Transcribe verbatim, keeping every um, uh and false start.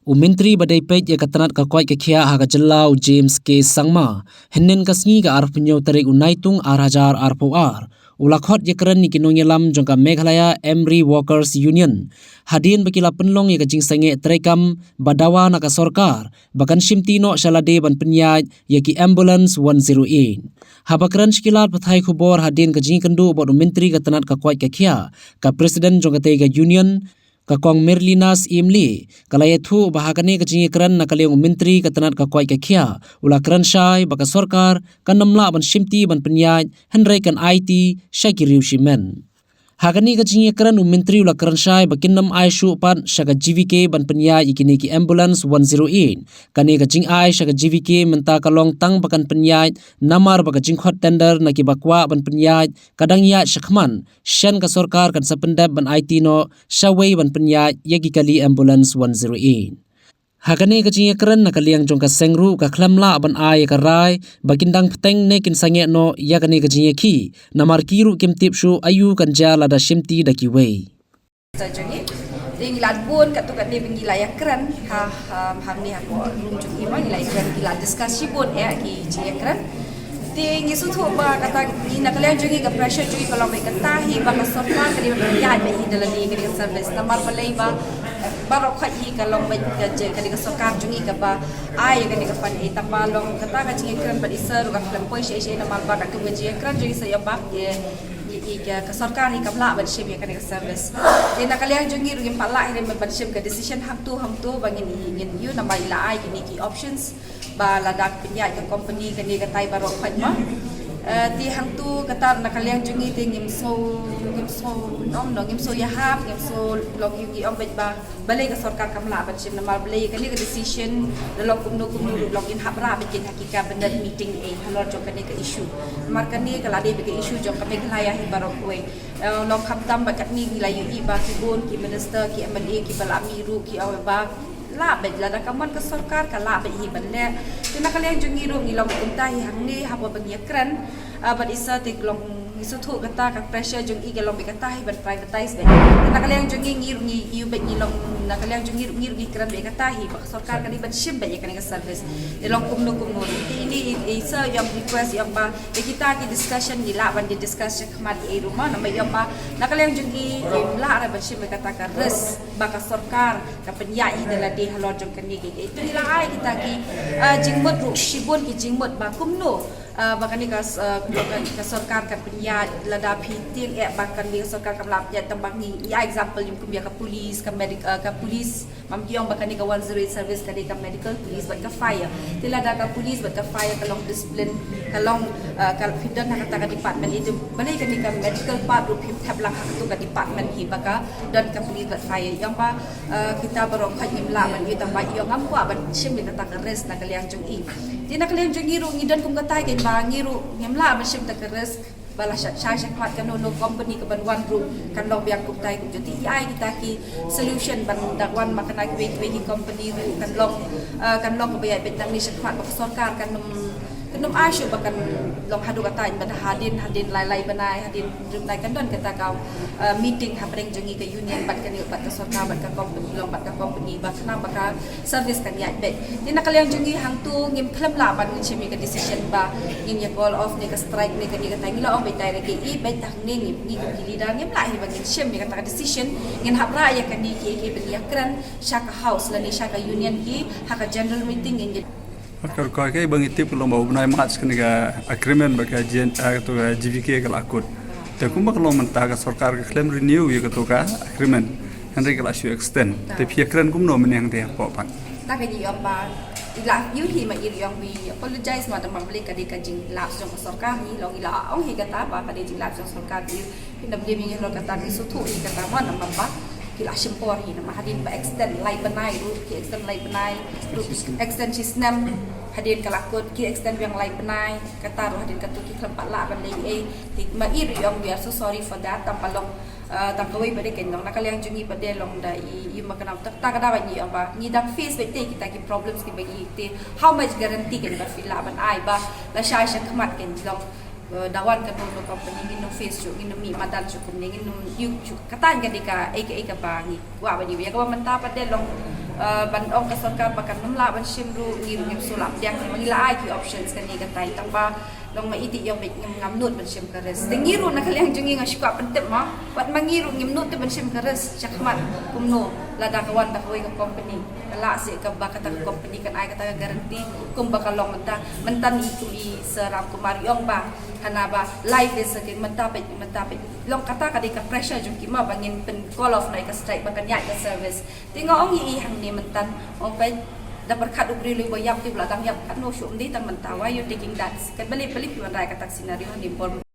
U Myntri ba dei peit ïa ka tnat ka koit ka khiah ha ka jylla u James K Sangma, hynnin ka sngi ka arphew hynñiew tarik u Naitung ar hajar arphew ar, u la khot ïakren ïa ki nongïalam jong ka Meghalaya Emery Workers Union, hadien ba ki la pynlong ïa ka jingsangeh treikam ba dawa na ka sorkar ba kan shimti noh sha lade ban pynïaid ïa ki ambulance one zero eight. Haba kren sha ki lad pathai khubor hadien ka jingïakynduh bad u Myntri ka tnat ka koit ka khiah, ka President jong katei ka Union, ka Kong Merlina Syiem Lee, ka la ïathuh ba ha kane ka jingïakren na ka liang u Myntri ka tnat ka koit ka khiah u la kren shai ba ka sorkar kan ym lah ban shimti ban pynïaid, hynrei kan aiti sha ki riew shimet. Ha kane ka jingïakren u Myntri u la kren shai ba kin ym ai shuh pat sha ka G V K ban pynïaid ïa kine ki ambulance one zero eight. Kane ka jingai sha ka G V K mynta ka long tang ba kan pynïaid, namar ba ka jingkhot tender na kiba kwah ban pynïaid ka dang ïaid shakhmat, shen ka sorkar kan sa pyndep ban aiti noh shawei ban pynïaid ïa ki kali ambulance one zero eight. Ha kane ka jingïakren na ka liang jong ka seng ruh ka khlem lah ban ai ïa ka rai ba kin dang bteng ne kin sangeh noh ïa kane ka jingïakhih, namar ki ruh kim tip shuh aïu kan jia lada shimti da kiwei. Sa jong ngi, te ngi la bun katto katne ba ngi la ïakren ha, ha, hangne ha ko room jong ngi ma ngi la ïakren, ngi la discuss shibun eh ki jingïakren. Te ngi sngewthuh ba kata ngi na ka liang jong ngi ka pressure jong ngi ka long ba kata hi ba ka sorkar ka dei ban ïaid beit hi da lade kane ka service. Namar balei ba, eh, baroh khoit hi ka long beit ka je, ka dei ka sorkar jong ngi kaba ai kane ka fund, eh, tang ba long kata ka jingïakren bad i sir ruh ka khlem poi sha, sha namar ba katto ka jingïakren jong ngi sa ïa ba, eh, i, i ka, ka sorkar hi kam lah ban shim ïa kane ka service. Te na ka liang jong ngi ruh ngim pat lah hi ban shim ka decision hangto hangto ba ngin, ngin ïoh namar i la ai kine ki options. Ba lada ka pynïaid ka company kane katai baroh khoit ma. Eh, te hangto kata na ka liang jong ngi te ngim sngew, ngim sngew, ym, no, ngim sngew ïahap, ngim sngew long ïa ngi ym beit ba balei ka sorkar kam lah ban shim namar balei kane ka decision da long kumno kumno ruh long in hap rah beit kin ha ki cabinet meeting eh halor jong kane ka issue. Namar kane ka la dei beit ka issue jong ka Meghalaya hi baroh kawei. Eh, long khamtam ba katne ngi la ïohi ba ki bun ki minister ki M L A kiba la mih ruh ki ong ba lah beit lada ka mon ka sorkar ka lah beit hi ban leh. Te na ka liang jong ngi ruh ngi long kumta hi hangne haba ba ngi ïakren, ah, bad i sir te long ngi sngewthuh kata ka pressure jong i ka long beit kata hi ban privatise beit. Te na ka liang jong ngi ngi ruh ngi ïohi beit ngi long na ka liang jong ngi ruh ngi ruh ngi kren beit kata hi ba ka sorkar ka dei ban shim beit ïa kane ka service. Te long kumno kumno ruh. Te ine i, i sir i ong request i ong ba ïa kita ki discussion ngi lah ban ïa discuss shakhmat ïa i ruh ma namar i ong ba na ka liang jong i im lah re ban shim beit kata ka risk ba ka sorkar ka pynïaid hi da lade halor jong kane ki, ki. Te ngi la ai kita ki, ah, jingmut ruh shibun ki jingmut ba kumno, ah, ba kane ka, ah, kumno ka, ka sorkar ka pynïaid lada phi tieng eh ba kane ka sorkar kam lah pynïaid tang ba ngi, ngi ai example kum ïa ka police, ka medic, ah, ka police, mam ki ong ba kane ka one zero eight service ka dei ka medical, police bad ka fire. Te lada ka police bad ka fire ka long discipline, ka long, ah, ka phi don ha kata ka department itu. Balei kane ka medical part ruh phim thep lang ha katu ka department hi ba ka don ka police bad fire. I ong ba, eh, kita baroh khoit ngim lah ban ïoh tang ba i ong ngam kwah ban shim ïa kata ka risk na ka liang jong i. Te na ka liang jong i ruh ngi don kum kata hi ba ngi ruh ngim lah ban shim ta ka risk ba la shai shai shakhmat kano kano company kaban wan ruh kan long biang kumta hi kumjuh. Te i ai kita ki solution ban da wan ma kane kiwei kiwei ki company ruh kan long, eh, kan long kaba ïaid beit nangne shakhmat ba ka sorkar kan ym Kan ym ai shuh ba kan long haduh katta, ba hadien, hadien lai lai bnai, hadien hynriew bnai kan don kata ka, eh, meeting hapdeng jong ngi ka union bad kane, bad ka sorkar, bad ka company, long bad ka company ba khnang ba ka service kan ïaid beit. Te na ka liang jong ngi hangto ngim khlem lah ban ngin shim ïa ka decision ba ngin ïa call off ne ka strike ne kane katai, ngi la ong beit direct ïa i beit, tang ne ngi, ngi kum ki leader ngim lah hi ba ngin shim ïa kata ka decision, ngin hap rah ïa kane kiei kiei ba ngi ïakren sha ka house lane sha ka union hi ha ka general meeting ngin ïa Ka rukoi ka ba ngi tip ka long ba u bnai March kane ka agreement ba ka G N, ah, to ka G V K ka la kut. Te kumba ka long mynta ka sorkar ka khlem renew ïa kato ka agreement. Hynrei ka la shu extend. Te phi ïakren kumno mynne hangtei hapoh pat? Ta ka ngi ong ba i la ïohi ma i ong, we apologize ma, da ma balei ka dei ka jinglap jong ka sorkar hi, long i la ong hi kata ba ka dei jinglap jong sorkar hi. Phin da blame ïa ngi halor kata, ngi sngewthuh ïa kata mo, namar ba ki la shim por hi, namar hadien ba extend lai bnai ruh, ki extend lai bnai ruh, extend shi snem, hadien ka la kut ki extend biang lai bnai, kata ruh hadien katu ki khlem pat lah ban leh ei. Te ma i ruh i ong we are so sorry for that, tang ba long, eh, tang kawei pat de, kan long na ka liang jong ngi pat de long da i, i ma ka nam ta, ta ka da ba ngi ong ba ngi dang face beit te kita ki problems kiba ngi te, how much guarantee kan ba phi lah ban ai ba la shai shakhmat kan long Eh, da wan kano kano company ngin ym face shuh, ngin ym mih madan shuh kumne, ngin ym ïoh shuh. Kata ka dei kaei kaei kaba ngi kwah ban ïoh. Ïa kaba mynta pat de long, Uh, ban ong ka sorkar ba kan nym lah ban shim ruh, ngi ruh ngim shu lah pdiang, ma ngi la ai ki options kane ka tai, tang ba long ma iti ïong bad ngim ngam nud ban shim ka risk. Te ngi ruh na ka liang jong ngi nga shu kwah pyntip ma, wat ma ngi ruh ngim nud te ban shim ka risk, shakhmat kumno lada ka wan da kawei ka company, ka lah seh ka ba kata ka company kan ai kata ka guarantee kum ba ka long mynta. Mynta i kum i Sir Ramkumar i ong ba hana ba live is again, mynta bad mynta bad long kata ka dei ka pressure jong ki ma ba ngin pyn call off na ka strike ba kan ïaid ka service. Te nga ong i hangne mynta, ong peit, da pyrkhat u briew lei ba ïap te u la dang ïap katno shuh, ym dei tang mynta, why you taking that? Kan balei balei phi wanrah kata ka scenario hangne bor.